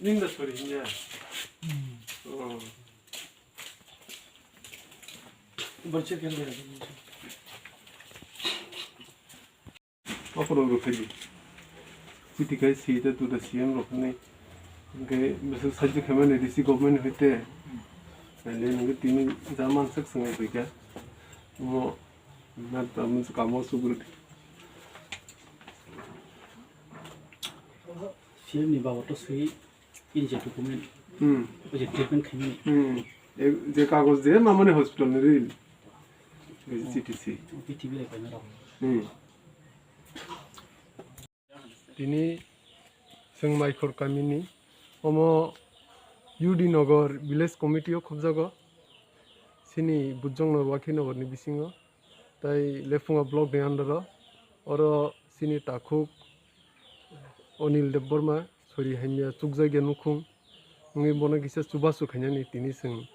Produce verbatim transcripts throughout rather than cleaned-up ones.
Ninda sori hinya. Oh. Borche kende. Okhorok rw phaidi. Chiti khai si ta tu da C M rok hinwi. Hwnkhe bwswk sahajyo khaimani D C government hoite. Naile hwnkhe tini jaman swk swngai phaikha. Omo na tamo kamo sugrwdi. C M ni baboto swi. Ini je document, Hmm. O je treatment khaimani. Hmm. E, je kagoj je mamani hospital ni ril. E, C T C. P T B rai paina rok. Hmm. Tini chwng Maikhor kamini omo U D Nagar village committee o khobjago. Chini Bujong Nagar, Wakhi Nagar ni bisingo. Tai Lephunga block ni under o, oro chini takhuk Anil Debbarma, sori hamya chukjakya nukhung, wngwi bono kisa chubachu khainani tini chwng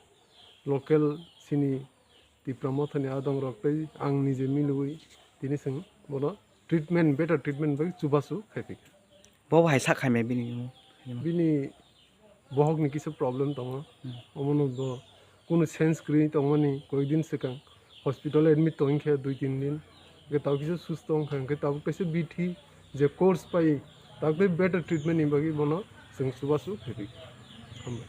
local chini Tipra Mothani adongrok tei ang nije milwi tini chwng bono treatment, better treatment bai chubachu khaiphikha. Bo hai sak khaimya bini? Bini bohokni kisa problem tongo. Hmm. Omono bo kunu sense kwrwi tongmani, koikdin swkang hospital admit tongkhe dui tin din. Hwnkhe tabuk kisa susto wngkha, hwnkhe tabuk kaisa bithi je course pai, tabuk tei better treatment ni bagwi bono chwng chubachu khaiphi. Hambai.